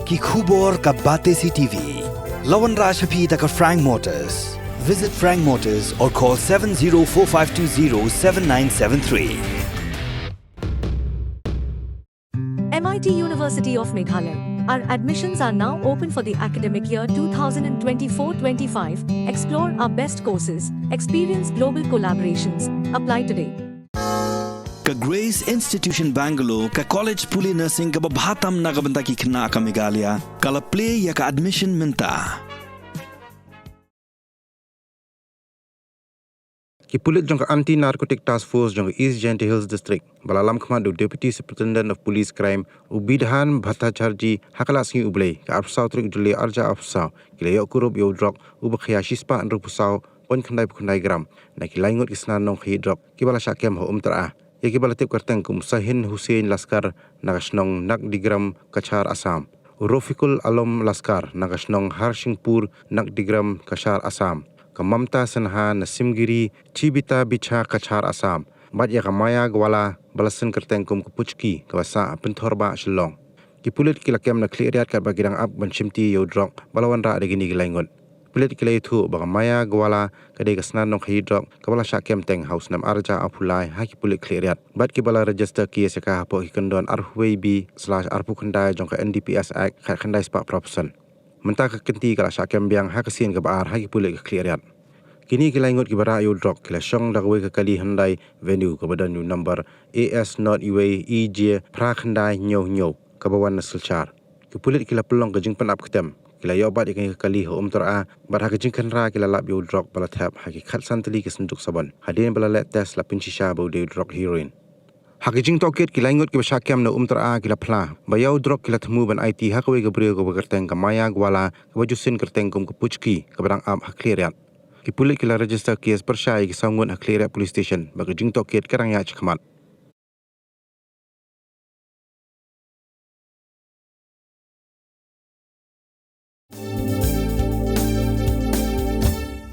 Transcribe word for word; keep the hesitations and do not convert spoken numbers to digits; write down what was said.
Ki khubor ka Batesi T V. La wanrah sha phi da ka Frank Motors. Visit Frank Motors or call seven zero four five two zero seven nine seven three. M I T University of Meghalaya. Our admissions are now open for the academic year two thousand twenty-four twenty-five. Explore our best courses, experience global collaborations. Apply today. Ka Grace Institution Bangalore, ka college pule nursing kaba bha tam na ka bynta ki khynnah ka Meghalaya, ka la plie ïa ka admission mynta. Ki pulit jong ka Anti Narcotic Task Force jong ka East Jaintia Hills District, ba la lam khmat da u Deputy Superintendent of Police Crime, u Bidhan Bhattacharjee, ha ka lad sngi U Blei, ka arphew saw tarik July arhajar arphew saw, ki la ïoh kurup ïa u drok uba khia shispah hynriewphew saw point khyndai phew khyndai gram na ki lai ngut ki snar nongkhaïi drok kiba la shah kem ha Umtyra, ïa kiba la tip kyrteng kum u Sahin Hussain Laskar na ka shnong Nagdigram, Cachar, Assam, u Rofiqul Alam Laskar na ka shnong Harsingpur, Nagdigram, Cachar, Assam, ka Mamta Sinha na Simgiri, Chibita Bicha, Cachar, Assam, bad ïa ka Maya Gwala ba la syn kyrteng kum ka Puchki kaba sah ha Pynthorbah, Shillong. Ki pulit ki la kem na Khliehriat katba ki dang ap ban shimti ïa u drok ba la wanrah da kine ki lai ngut. Pulit ki la ïathuh ba ka Maya Gwala ka dei ka snar nongkhaïi drok kaba la shah kem teng ha u snem arhajar arphew lai ha ki pulit Khliehriat, bad kiba la register case ïa ka hapoh ki kyndon arphew wei B slash arphew khyndai jong ka N D P S Act khatkhyndai spah phra phew san. Mynta ka kynti ka la shah kem biang ha ka sien kaba ar ha ki pulit ka Khliehriat. Kine ki lai ngut kiba rah ïa u drok ki la shong da kawei ka kali Hyundai Venue kaba don ïa u number A S not iwei E J phra khyndai hynñiew hynñiew kaba wan na Silchar. Ki pulit ki la pynlong ka jingpynap ktem, ki la ïoh bat ïa kane ka kali ha Umtyra, bad ha ka jingkhynra ki la lap ïa u drok ba la thep ha ki khatsan tylli ki synduk sabon. Hadien ba la leh test la pynshisha ba u dei u drok heroin. Ha ka jingtohkit, ki lai ngut kiba shah kem na Umtyra ki la phla ba ïa u drok ki la thmu ban aiti ha kawei ka briew kaba kyrteng ka Maya Gwala kaba ju syn kyrteng kum ka Puchki kaba dang ap ha Khliehriat. Ki pulit ki la register case pyrshah ïa ki saw ngut ha Khliehriat Police Station bad ka jingtohkit ka dang ïaid shakhmat.